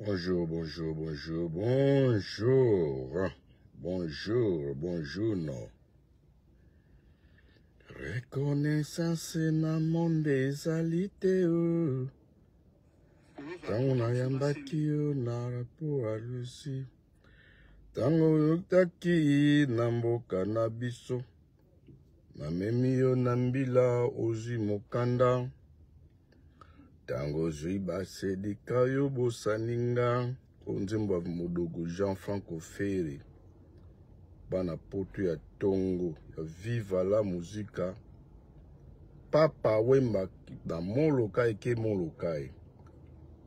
Bonjour, bonjour, bonjour, bonjour. Bonjour, bonjour, no. Reconnaissance na monde ezali te o. Ntango nayambaki yo na rapport ya Lucie. Ntango oyotaki na mboka na biso. Namemi yo na mbila ozwi mokanda. Tango ozwi basedika yo bosani nga. O nzembo ya modogo Jean Franco Ferre. Bana poto ya tongo ya Viva la Musica. Papa Wemba na Molokai ke Molokai.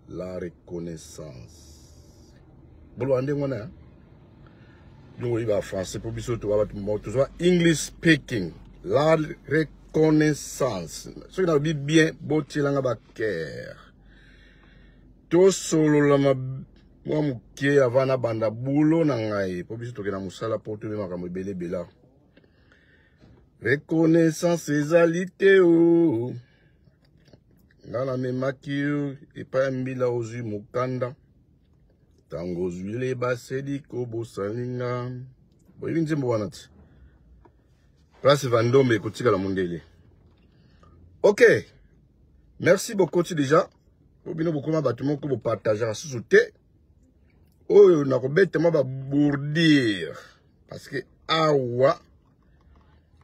La reconnaissance. Boloba ndenge wana donc oyeba français mpo biso tozwa english speaking la reconnaissance soki nalobi bien botielanga bakere tosolola mwa moke avant nabanda bulo na ngai mpo biso tokenda mosala mpo tobe makambo ebele ebela reconnaissance ezali te o oh. nga namemaki yo epai ya mbila ozwi mokanda ntango ozwile baseli kobosani nga boyebi nzembo wana ti place vandombe ekotikala mondele ok merci bokoti deja po bino bokoma bato moko bopartageaka susu te oyo nakobeta mwa babourdire parce que awa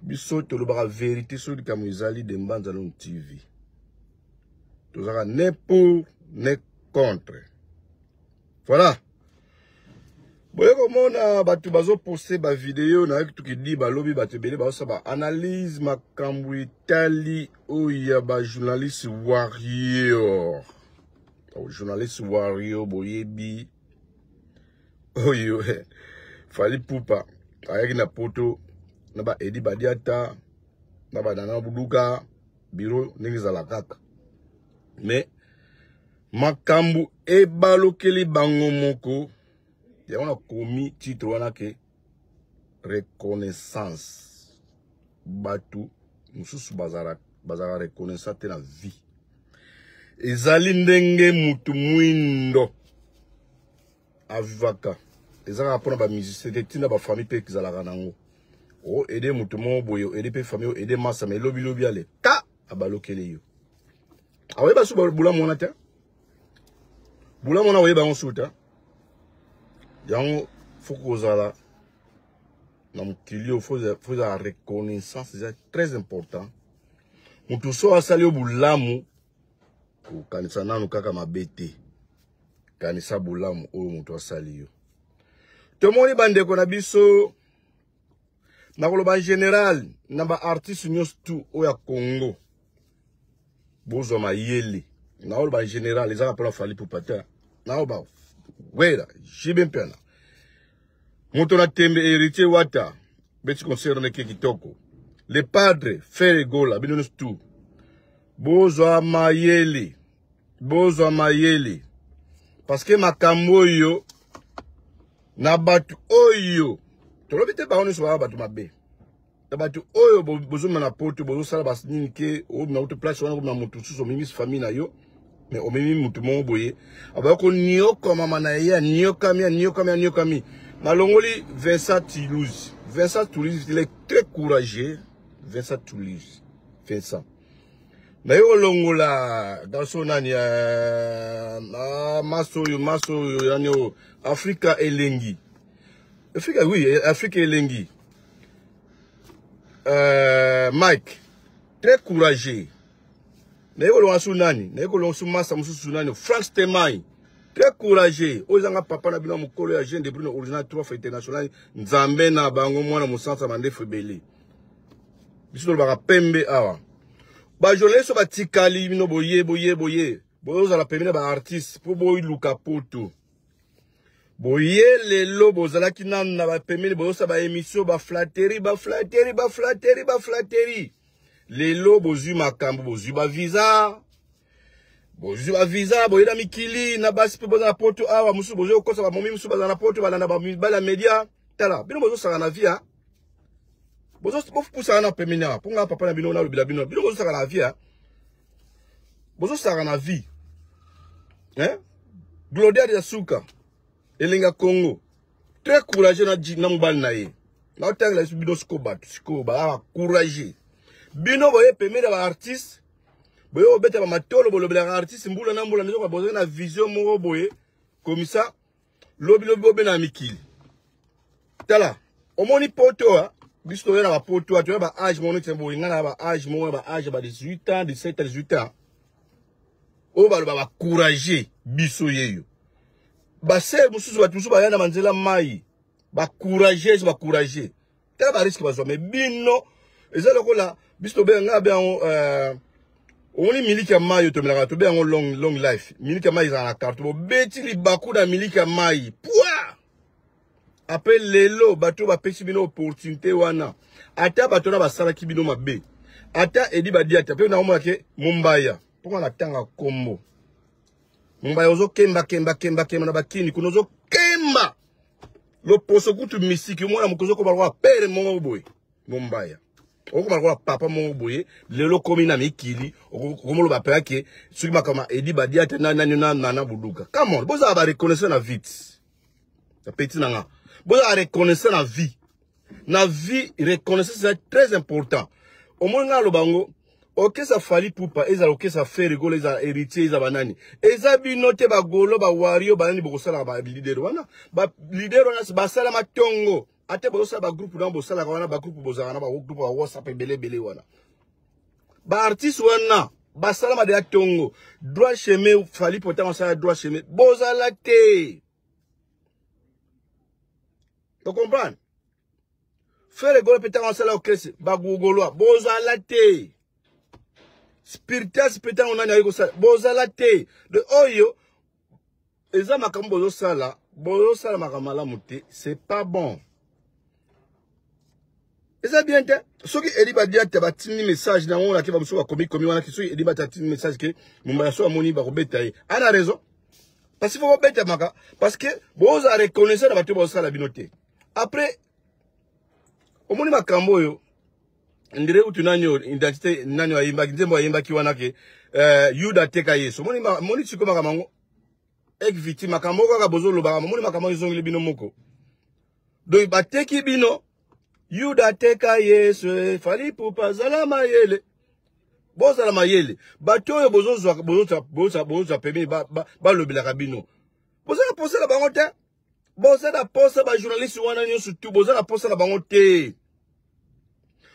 biso tolobaka verité soki likambo ezali de mbanza lon tv tozalaka ne pour ne contre voilà boye komona bato bazoposte bavideo nayoki tukidi balobi bato ebele bazosala baanalyse makambo etali oyo ya bajournaliste warrior journaliste warrior boyebi oyo Fally Pupa ayaki na poto na ba Edi Badiata na ba Nana Buduka bureau ndenge ezala kaka mais makambo ebalokeli bango moko yango nakomi titre wana ke reconnaissance bato mosusu bazalaka reconnaissant te na vie ezali ndenge mutu mwindo avivaka eza kaka mpona bamusicien te ntina bafamille mpe ezalaka nango o aide moto moko boye oaide mpe famille oaide masa ma elobilobi ale ka abalokeli yo akoyeba su bulamu wana te bulamu wana oyeba yango su te yango fo kozala na mokili oyo fo ezala reconnaissance eza très important moto so asali yo bulamu kokanisa nanu kaka mabe te kanisa bolamu oyo moto asali yo tomoni bandeko na biso nakoloba en general na baartiste nyonso tu oyo ya congo bozwa mayele nakoloba en general ezaka mpona fali pupa te nakoloba wera jibe mpiana moto na tembe héritier wata beti concert neke kitoko le padre ferre gola bino nyonso tu bozwa mayele bozwa mayele parce que makambo oyo na bato oyo tolobi te bango nyonso baa bato mabe na bato oyo bozomema na poto bozosala banini ke obima kutu place wana obima moto mosusu omemisi famille na yo mais omemi moto moko boye abaya koniokwamama na ye aniokami aniokami aniokami nalongoli Vincent Toulouse Vincent Toulouse il est très courageux Vincent Toulouse Vincent naye kolongola garçon nani uh, maso oyo maso oyo nani oyo afrika elengi afrika oui afrika elengi uh, mike très courageux naye kolonga su nani naye kolonga su masa mosusu nani frank stemai très courageux oyo ezanga papa na bino ya mokolo ya jeune de bruno original 3 fois international nzambe na bango mwana mosansa mandefu ebele biso tolobaka pembe awa bajournaliste batikali bino boye boye boye bozala pembe na baartiste mpo boluka poto boye lelo bozalaki nanu na bapembeni bozosala baémission baflatterie baflatterie baflatterie baflatterie lelo bozwi makambo bozwi bavisa bozwi bavisa boye na mikili na basi mpe boza na poto awa mosusu bozwi kokosa bamomi mosusu baza na poto balanda bamibali ya media tala bino bozosaka na vie bopusaka na pembeni awa mpo ngai papa na bino nalobela bino bino bozosaka na vie bozosaka na vie eh? Gloria ya suka elenga Congo très courageux na, na mobali na ye naotangela biso bino sikoyo bato sikoyo bazalaka courageux bino boye pembeni ya baartiste boye kobeta bamatolo bolobelaka artiste mbula na mbula nzoka bozali na vision moko boye komisa lobi lobi bobena na mikili tala omoni poto a biso toya na bapoto a toya ba age moko neti boye ngai na ba age moko na ba age ya ba 18 ans 17 ans 18 ans oyo baloba bacourage biso yeyo basere mosusu bato mosusu baya na banzela mai bacourageuse bacourage tala bariske bazwa me bino eza lokola biso tobenga ngai abe yango euh, omoni miliki ya mai oyo tomelaka tobe yango long, long life miliki ya mai ezala na karton bobeti libaku na miliki ya mai pwa apres lelo bato oyo bapesi bino opportunité wana ata bato wana basalaki bino mabe ata edi badiata mpe naomona ke mombaya mpo nga natanga kombo mombaya ozokemba kemba kemba kemba na bakini kuna ozokemba loposo kutu misiki omona mokozi okoma lokola pere moko boye mombaya okoma lokola papa moko boye lelo okomi na mikili okomoloba mpenza ke soki makambo edi badiata na nani na nana buduka come on bozala bareconnaissant na vite ya petit na nga bozala reconnaissant na vie na vie reconnaissance eza très important omoni nga aloba yango okesa fali pupa ezala okesa ferre gola ezala héritier ezala banani eza bino te bagolo bawario banani bokosalaka balider wana balider wana basalama tongo ata bozosala bagroupe na bosalaka wana bagroupe bozalaka na bagroupe ya whatsapp ebele ebele wana baartiste wana basalama deya tongo droit chemin fali potango asala droit chemin bozala te ocomprendre Ferre Gola mpe ntango asala orchestre bagogolwa bozala te spiritas mpe ntango nani ayi kosala bozala te de oyo eza makambo bozosala bozosala makambo malamu te c'est pas bon eza bien te soki eli badiata batindi message na yango nake bamosusu bakomi komi wana soki eli bata atindi message ke mombaya so amoni bakobeta ye ana raison parce que fo bobetamaka parce que boza reconnaissant na bato bozosala bino te après omoni makambo oyo ndire utu nani oyo identité nani oyo ayembaki nzembo ayembaki wana ke euh, yuda ateka yesu omoni omoni sikoyo makambo yango ek victime makambo oyo kaka bozolobaka omoni makambo oyo ezongeli bino moko donc bateki bino yuda ateka yesu eh, fali pupa zala mayele bozala mayele bato oyo bozozwa pembeni balobelaka bino boza na posa na bango te boza na posa ba journaliste wana nyonso tu boza na posa na bango te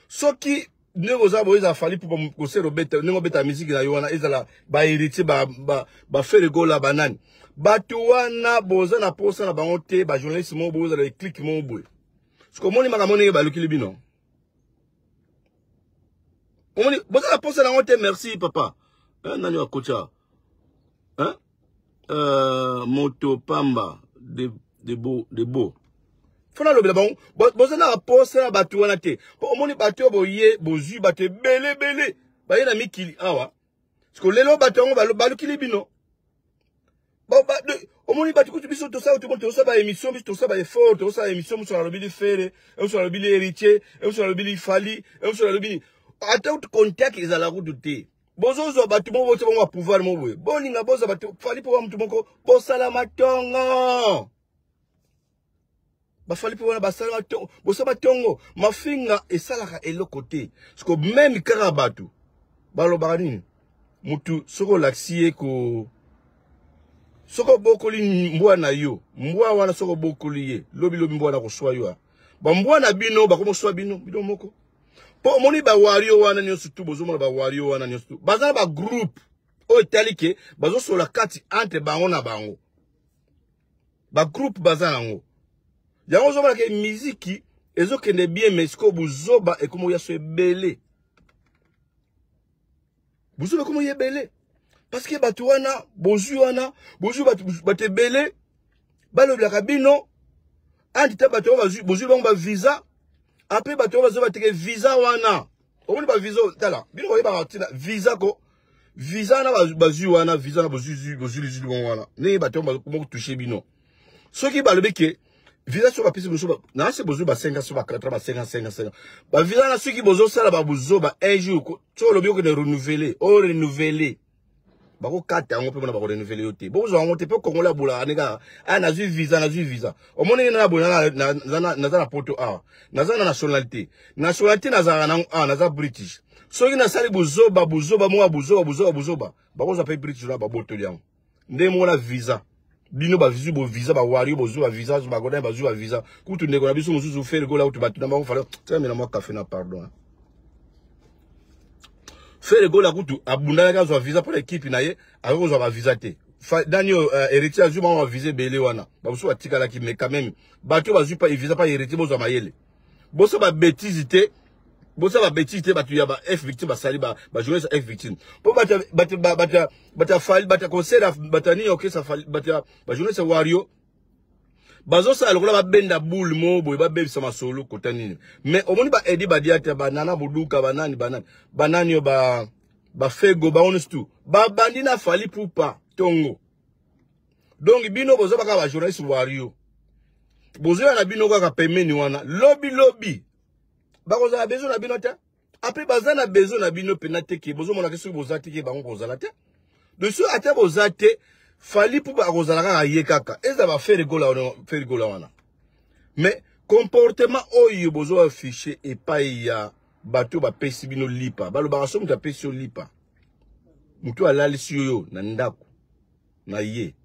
soki ndenge oza boye ezala fali mpo kosela obeta ndenge obeta miziki na yo wana ezala baheritier bafere gola banani bato wana boza na posa na bango te bajournaliste moko boye ozala eclike moko boye soki omoni makambo ndenge balukili bino omoni boza na posa na yango te merci papa eh, nani akotia hein? Moto pamba de, de beau, de beau. Fona lobela bango boza na posa ya bato wana te po omoni bato oyo boye bozwi bato ebele ebele baye na mikili awa siko lelo bato yango balukili bino omoni bato kutu biso tosala tosala baémission biso tosala baeffort tosala émission mosu nalobi li fere mosu nalobi li héritier mosu nalobi li fali mosu nalobi li ata contact ezala kutu te bozozwa bato moko botia bango bapouvoir moko boye bolinga bozwa bato fali mpo motu moko bosala matongo bafali mpo wana basala matongo bosala matongo mafinga esalaka eloko te siko meme kaka bato balobaka nini motu soki olakisi ye ko soki obokoli mbwa na yo mbwa wana soki obokoli ye lobilobi mbwa wana koswa yo bambwa na bino bakomoswa bino bino moko mpo omoni bawario wana nyonso tu bozomona bawario wana nyonso tu baza na bagroupe oyo etali ke bazosola kati entre bango na bango bagroupe baza nango yango ozomona ke miziki ezokende bien mais sikoyo buzoba ekomi oya so ebele buzoba ekomi oya ebele parce que bato wana bozwi wana bozwi bato ebele balobelaka bino anti te bato oyo bozwi bango bavisa apres bato oyo bazwi bateke visa wana omoni bavisa tala bino boyebaka ntina visa ko visa wana bazwi wana visa wana bozwi bango wana ndenge bato oyo bakotouche bino soki balobi ke visa soki bapesi biso na se bozwi ba 5 so ba 4 ba 5 5 5 ba visa na soki bozosala ba buzoba un jour soki olobi okende renouveler o renouveler. Bakokata yango mpe mpona bakorenouveler yo te. Bokozwa yango te mpo Congolais abolaka nde kaka aya nazwi visa, nazwi visa. Omoni nde na boye naza na poto awa, naza na nationalité, nationalité nazalaka nango awa, naza British. Soki nasali buzoba, buzoba moko ya buzoba, buzoba, buzoba, bakozwa mpe British na babotoli yango. Nde moko na visa bino bazwi bo visa, bawario bozwi ba visa, bagodin bazwi ba visa. Kutu ndeko na biso mosusu Ferre Gola, kutu bato na bango fala tiamela mwa kafe na pardon. Ferre Gola kutu abundanaki azwa visa mpo na ekipe na ye, akoki kozwa bavisa te. Dani oyo Héritier azwi bango bavisa ebele wana, bamosusu batikalaki. Mais quand même bato oyo bazwi pa visa pa Héritier, bozwa mayele, bosa babêtises te, bosa babêtises te. Bato ya ba F victime basali bajournaliste F victime mpo bato ya Fally, bato ya concert, bato ya nini, orchestre Fally, bato ya bajournaliste wario bazosala lokola babenda boule mo boye, babebisa masolo kota nini. Mais omoni ba Edi Badiata, banana Buduka, banani, banani, banani oyo bafego bango nyonso tu babandi na Fally Ipupa ntongo. Donc bino boza kaka bajournaliste wario, bozoya na bino kaka pembeni wana. Lobi lobi bakozala besoin na bino te. Après baza na besoin na bino mpena te ke bozomonaka soki boza te ke bango kozala te. Donc soki ata boza te, Fally mpo akozala kaka ye kaka, eza baFerre Gola wana. Mais comportement oyo bozo affiche epai ya bato bapesi bino lipa, balobaka so moto apesi yo lipa, moto alalisi yo na ndako na ye,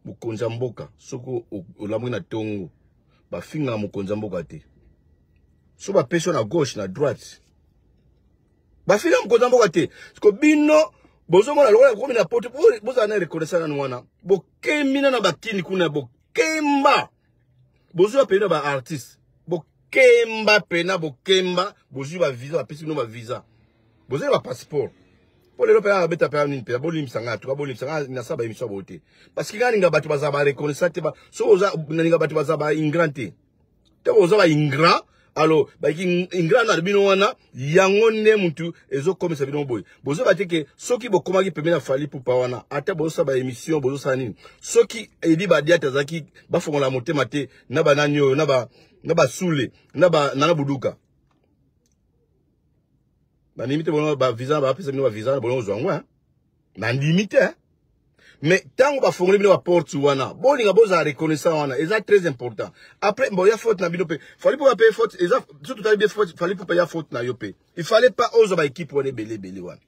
mokonzi ya mboka, soki olamwi na ntongo, bafingaka mokonzi ya mboka te. So bapesi yo na gauche, na droite, bafinga mokonzi ya mboka te. Siko bino bozomona lokola komi na poto, bozala na reconnaissance nanu wana. Bokemi na bakini kuna, bokemba, bozwa pena baartiste, bokemba pena, bokemba. Bozwi bavisa, bapesi bino bavisa, bozwi bapasseport mpo lelo mpe abeta mpe nini mpenza. Bolimbisa ngai, tuka bolimbisa ngai, nasala baémission boye te parce que ngai nalinga bato bazala bareconnaissant te. Soki oza, nalinga bato bazala baingrat te. Ntango oza baingrat, alors baki ingrat na bino wana, yango nde mutu ezokomisa bino boye. Bozoba te ke soki bokomaki pembeni ya Fally Ipupa wana, ata bozosala baémission, bozosala nini, soki Edi Badiate azalaki bafongola motema te na banani oyo, na basule, na nana Buduka, bandimi te. Bono bavisa, bapesa bino bavisa, bono ozwa yango, nandimi te. Mais ntango bafongoli bino baporte wana, bolinga bozala reconnaissant wana, eza très important. Après bon, ya faute na bino mpe Fally Ipupa mpe faute eza. Surtout tali bien faute Fally Ipupa, ya faute na yo mpe. Il fallait pas ozwa baéquipe wana ebele ebele wana.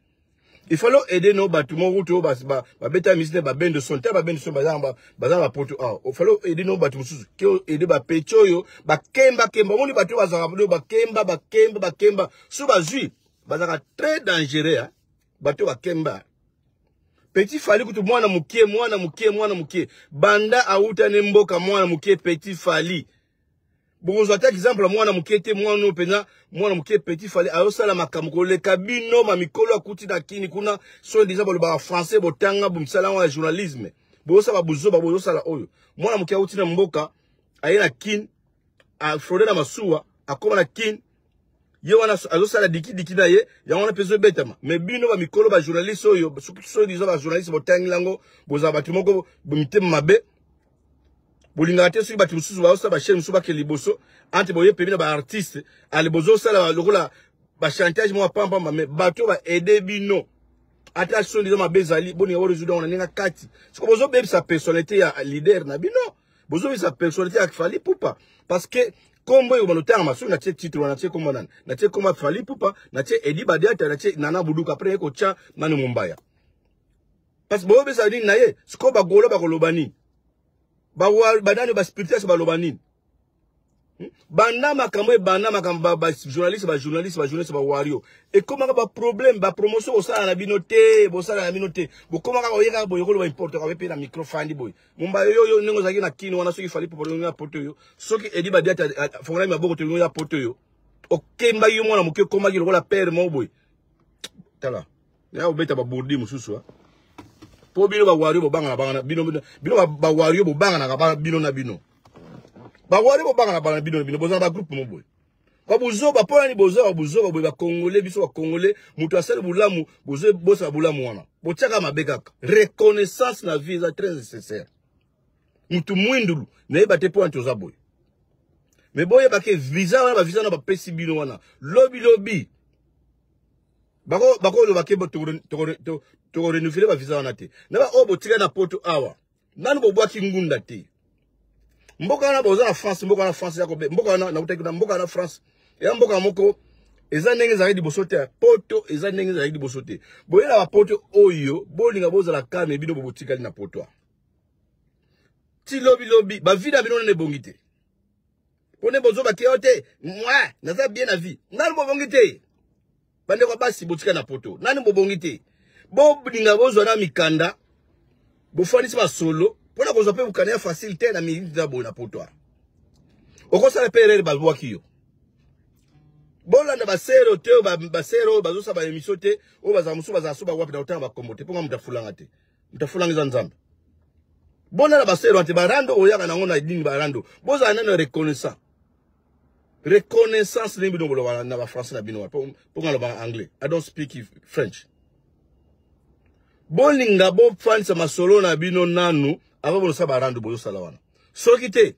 Il fallait aider no bato moko kutu oyo babeta musique, babende son te, babende son baza na bapoto awa. Il fallait aider no bato mosusu ke aider bapeti oyo bakemba kemba. Omoni bato oyo bazalaka bakemba, bakemba, bakemba, so bazwi bazalaka très dangereux. Bato bakemba, petit Fally kutu mwana mokie, mwana mokie, mwana mokie, banda awutani mboka, mwana mokie, petit Fally. Bokozwa ata exemple mwana mokie te, mwana oyo mpenza mwana mokie, petit Fally azosala makambo koleka bino mamikolo akuti na kini kuna. So déjà balobaka français, botanga misala yango ya journalisme, bozosala buzoba bozosala oyo. Mwana mokie awuti na mboka, aye na kini, afraude na masuwa, akóma na kini, ye wana azosala dikidiki na ye, yango wana mpe ezobetama. Mais bino bamikolo, bajournaliste oyo so disant bajournaliste botangeli yango, bozala bato moko mitema mabe, bolingaka te soki bato mosusu bazosala bachaine mosusu bake liboso. Entre boye pembi na baartiste, ale bozosala lokola bachantage moko pampamba. Mais bato oyo baaider bino, ata so disant mabe ezali, boninga borésoudre yango na ndenge kati. Siko bozobebisa personnalité ya leader na bino, bozobebisa personnalité ya Fally Ipupa, parce que kombo oyo balotanga, soki natie titre wana, natie kombo nani? Natie kombo Fally Ipupa, natie Edi Badiata, natie Nana Buduka, après kotya nani Mombaya, parce que boyobesa nini na ye? Sikoyo bagolo bakoloba nini? Banani baspiritas baloba nini? Banda makambo ebanda, makambo bajournaliste, bajournaliste, bajournaliste, bawario, ekomaka baproblème, bapromotion bosala na bino te, bosala na bino te. Bokomaka oyekaka boye koloba importe kabe mpe na micro fandi boye. Momba yo yo ndenge ozalaki na kini wana, soki Fally Ipupa ya poto oyo, soki Edi Badiata afongolaki maboko to ya poto oyo, okembaki yo mwana moke, okomaki lokola père moko boye. Tala ya obeta babourdi mosusu mpo bino bawario bobangana bangana bino, bino bawario bobanganaka bino na bino, bawario bobangana bangana bino na bino, bozala bagroupe mo boye babuzoba. Mpo nani bozoba buzoba boye? Bakongole, biso bakongole, moto asali bulamu, bosala bulamu wana, botiaka mabe kaka. Reconnaissance na vie eza très nécessaire. Motu mwindulu nayeba te mpo wana toza boye. Mais boyebake visa wana, bavisa wana bapesi bino wana, lobi lobi bakoloba ke Toko renouveler ba visa wana te. Na ba oyo botika na poto awa. Nanu bobwaki ngunda te. Mboka wana boza na France, mboka wana France ya kobe, mboka wana nautaki na mboka wana France. Ya mboka moko eza ndenge ezalaki liboso te. Poto eza ndenge ezalaki liboso te. Boyela ba poto oyo bolinga bozala calme bino bobotikali na poto. Ti lobi lobi ba vie na bino nene ebongi te. Pone bozoba ke yo te. Moi, naza bien na vie. Nanu bobongi te. Bandeko basi botika na poto. Nani bobongi te. Bolinga bozwa na mikanda. Bofandisi masolo mpona kozwa mpe mokanda ya facile te na minute na boye na poto. Okosala mpe erreur babwaki yo. Bolanda basero te, basero oyo bazosala ba émission te, oyo bazala mosusu bazala so bawapi na kotanga bakombo te, mpo nga moto afulanga te. Moto afulanga eza Nzambe. Bolanda basero te, barando oyaka nango na nini barando. Bozala nano reconnaissant. Reconnaissance ndenge bino boloba na ba français na bino mpo nga loba anglais. I don't speak French. Bolinga bofandisa masolo na bino nanu avant bosala barando bozosala wana. Soki te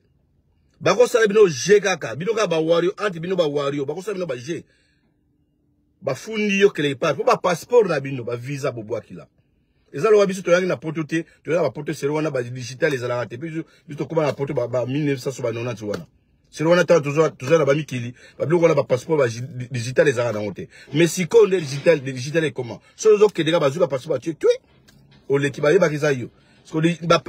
bakosala bino je kaka bino kaka ba wario entre bino ba wario bakosala bino ba je bafundi yo quelque part mpo ba passeport na bino ba visa bobwakila eza loba biso toyangi na poto te toyaka ba poto selo wana ba digital ezalaka te biso tokóma na poto ba 1990 wana selo wana ntango toza na bamikili babiloko wana bapasseport ba digital ezalaka nango te mais sikoyo nde digital digital ekoma soki ozokende kaka bazwi bapasseport batie twi oleki bayebaka eza yo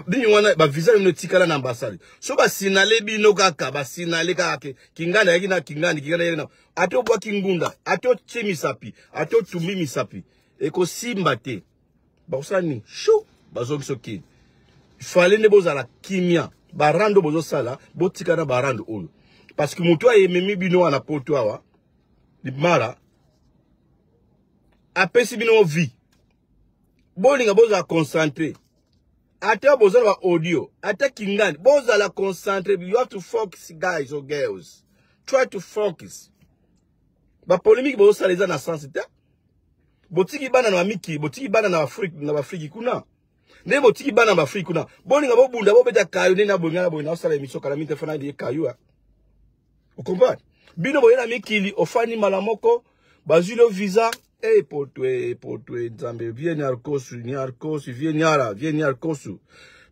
bino wana bavisa bino etikala na ambassade so basinale bino kaka basinale kaka ke kingani ayaki na kingani kingani ayaki na ata obwaki ngunda ata otie misapi ata otumbi misapi ekosimba te bakosala nini shu bazongi soki fale nde bozala kimia barando bozosala botika na barando oyo parce que moto ayememi bino wana poto awa mara apesi bino vie bolinga bozala concentré ata bozala ba audio ata kingani bozala concentré. You have to focus, guys or girls, try to focus. Ba polémique bozosala eza na sens te. Botiki bana na bamiki, botiki bana na Afrique, na Afrique kuna nde botiki bana na Afrique kuna. Bolinga bobunda bobeta kayo nde na bolinga na bolinga osala émission kala minte fana ye kayo. Okomprendre bino boye na mikili ofani mbala moko bazwi lo visa. Hey, potwe potwe nzambe vie nyarkosu nyarkosu vie nyara vie nyarkosu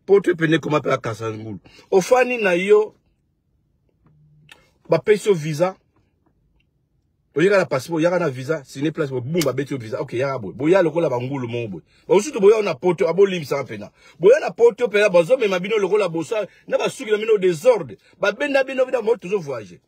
potwe pene koma pe akasa ngulu ofani na yo bapesi yo visa oyaka na passeport oyaka na visa sine place boum babeti yo visa ok yaka boye boya lokola bangulu moko boye bamosusu boya na poto abolimbisaka mpena boya na poto mpena bazomema bino lokola bosa na basuki na bino desordre babenda bino bino mo tozo voyager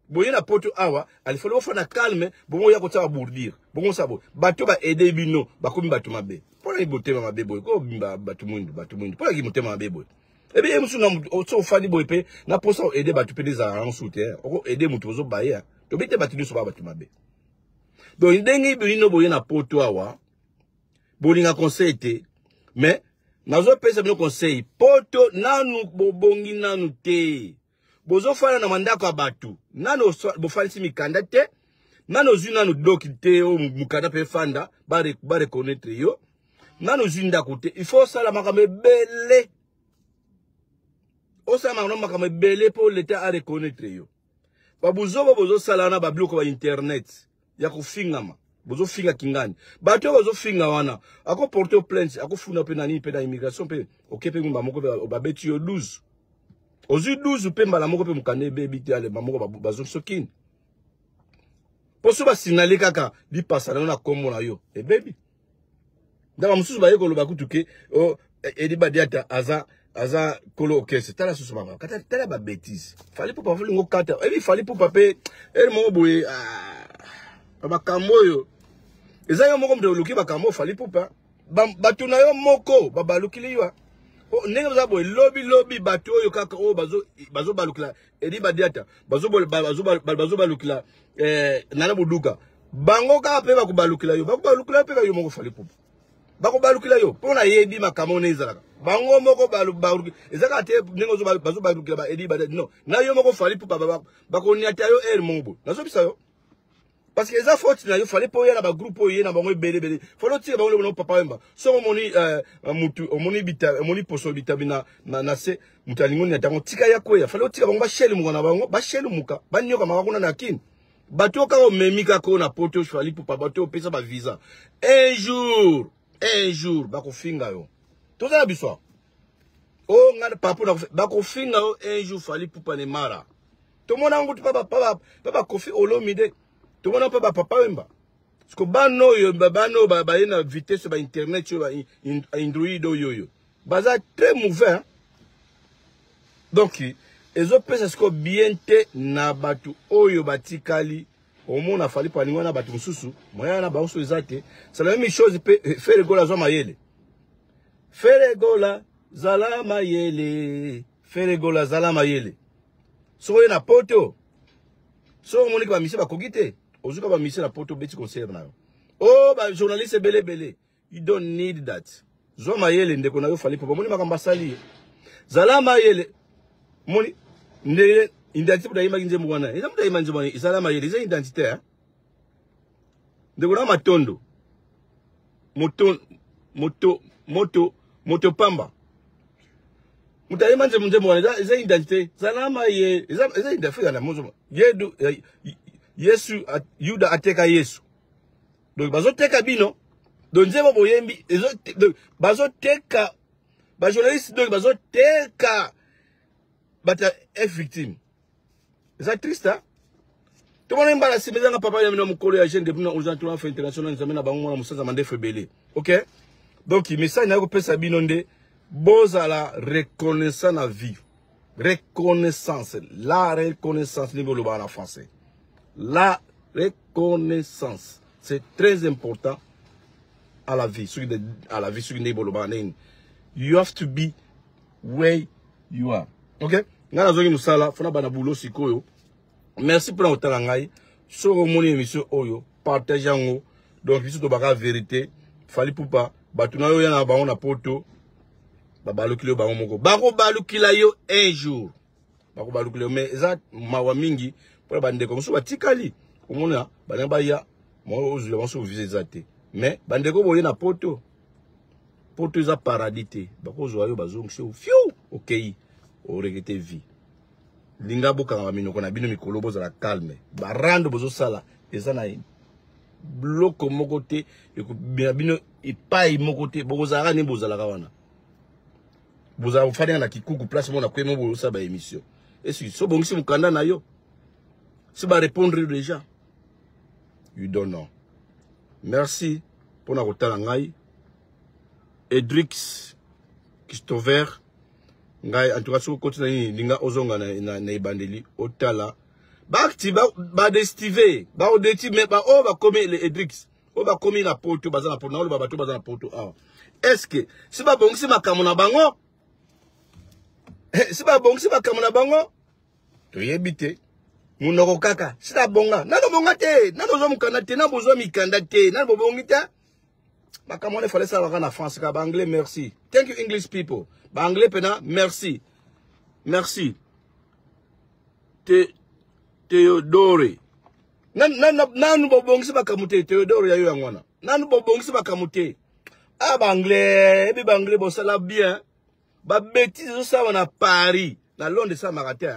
boye na poto awa alifali bofanda calme bongo oya kotia babourdire bongo osala boye bato baede bino bakomi bato mabe mpona nini motema mabe boye kobimba bato mwindu bato mwindu mpona ki motema mabe boye ebe ye mosusu na so ofandi boye mpe na mposa oede bato mpe ezalaka nango su te oko ede moto ozobaye tobi te bato nyonso baa bato mabe. Donc ndenge bino boye na poto awa bolinga conseil te, mais nazopesa bino conseil poto nanu bobongi nanu te. Bozofanda na mandako ya bato nanu bofandisi mikanda te, nanu ozwi nanu doki te oyo mokanda mpe efanda bareconnaître yo, nanu ozwi ndako te. Il faut osala makambo ebele, osala makambo ebele mpo leta areconnaître yo. Babuzoba bozosala wana babiloko ba internet ya kofingama, bozofinga kingani bato oyo bazofinga wana akoporte plainte akofunda mpe na nini mpe na immigration mpe oke mpe ngumba moko mpe babeti yo 12 ozwi 12 mpe mbala moko mpe mokanda ebebi te aleba moko bazongisi kini mpo so basinale kaka lipasa na yo na nkombo na yo ebebi. Ndaka mosusu baye koloba kutu ke oh, Edi Badiata aza aza kolo okese. Tala susu mama kata tala ba bêtise. Fally Ipupa fali ngo kata ebi Fally Ipupa pe eri moko boye ah makambo oyo eza yo moko moto oluki makambo Fally Ipupa bato na yo moko babalukili yo ndenge baza boye lobi lobi bato oyo kaka oyo bazobalukila Edi Badiata bazobalukila Nana Boduka bango kaka mpe bakobalukila yo bakobalukila yo mpe yo moko Fally Ipupa bakobalukila yo mpo nayebi makambo wana ezalaka bango moko eza kaka te ndenge bazobalukila ba Edi Badiata non na yo moko Fally Ipupa bakoniata yo aire moko boye nazobisa yo parce que eza faute na yo. Fallait po ya na ba groupe oyo ye na bango ebele ebele fallait otika bango na papa wemba soki omoni mutu omoni bita omoni poso bitabi na na se mutu alingi oniata yango tika ya kweya. Fallait otika bango bashele muka na bango bashele muka banyoka maka kuna na kini bato kaka omemi kaka oyo na poto Fally Ipupa bato opesa ba visa un jour. Un jour bakofinga yo. Toza na biso. Oh nga papu na bakofinga yo un jour Fally Ipupa ne mara. Tomona yango pa ba pa ba Koffi Olomide. Tomona pa ba Papa Wemba. Parce que bana oyo bana oyo baye na vitesse ba internet oyo ba android oyo oyo baza très mauvais hein? Donc ezopesa sikoyo bien te na bato oyo batikali. Omona Fally Ipupa alingi wana bato mosusu moya na bango so eza te. C'est la même chose mpe eh, Ferre Gola azwa mayele. Ferre Gola zala mayele, Ferre Gola zala mayele. Soki oye na poto, soki omoniki bamisie bakoki te, ozuka bamisie na poto obeti concert na yo. Oh ba journaliste ebele ebele, you don't need that. Zwa mayele ndeko na yo Fally Ipupa, omoni makambo asali ye. Zala mayele. Moni ndenge identité moto ayembaki nzembo wana, eza moto ayemba nzembo wana, ezala mayele, eza identité hein? Ndeko na matondo moto moto moto moto pamba moto ayemba nzembo nzembo wana eza identité. Zala mayele, eza eza identité na mozo yedu Yesu Yuda ateka Yesu. Donc bazoteka bino. Donc nzembo boyembi ezo donc bazoteka ba journaliste, donc bazoteka bato ya F victime. Eza triste hein? Tomona mbala nsima ezanga papa ya mina mokolo ya jeune depuis na urgent tour afro international nzambe na bango mwana mosanza mandefu ebele. OK? Donc message na kopesa bino nde bozala reconnaissant na vie. Reconnaissance, la reconnaissance ndenge olobaka na français. La reconnaissance, c'est très important à la vie. Soki à la vie soki ndenge bolobaka nini. You have to be where you are. OK? Nga nazongi mosala fona bana boulot sikoyo. Merci mpona kotala ngai. Soki omoni émission oyo, partage yango. Donc biso tobaka vérité. Fally Ipupa, bato na yo ya na bango na poto, babalukili yo bango moko. Bakobalukila yo un jour. Bakobalukila yo, mais eza mawa mingi mpona bandeko mosusu batikali. Omona balingi baya, moko ozwila bango soki visa eza te. Mais bandeko boye na poto, poto eza paradis te. Bakozwa yo bazongisi yo fiu, okei, oregrete vie. Linga bokanga minoko na bino mikolo, bozala calme. Barando bozosala eza na biloko moko te, ekobima bino epai moko te. Bokozalaka nini bozalaka wana, bozala kofandaka na kikuku place moko na kwemo bozosala ba émission. Esi so bongisi mokanda na yo, si ba répondre déjà, you don't know. Merci mpona kotala ngai. Edrix Christopher ngai, en tout cas soki okoti na nini, linga ozonga na, na, na ebandeli otala bakti badestive ba baodeti me baoyo bakomi le Edrix oyo bakomi na poto, baza na poto, naoloba bato baza na poto awa. Est ce que si babongisi makambo na bango, si babongisi makambo na bango, toyebi te. Monoko kaka si nabonga nano bonga te, nano ozwa mokanda te, nano bozwa mikanda te, nano bobongi te. Makambo wana efale esalaka na France kaka. Baanglais merci, thank you English people. Baanglais mpena merci, merci. Te Theodore nanu bobongisi makambo te. Theodore ya yo yango wana, nanu bobongisi makambo te. Ah baanglais, ebi baanglais bosala bien. Babétise ezosala na Paris, na Londres esalamaka te.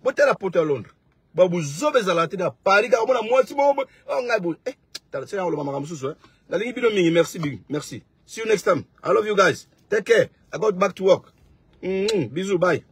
Botala poto ya Londres, babuzoba ezalaka te. Na Paris kaka omona mwasi moko oh ngai boye eh, tala seka koloba makambo mosusu eh. Nalingi bino mingi, merci mingi, merci. See you next time. I love you guys, take care. I got back to work. Bisous, bye.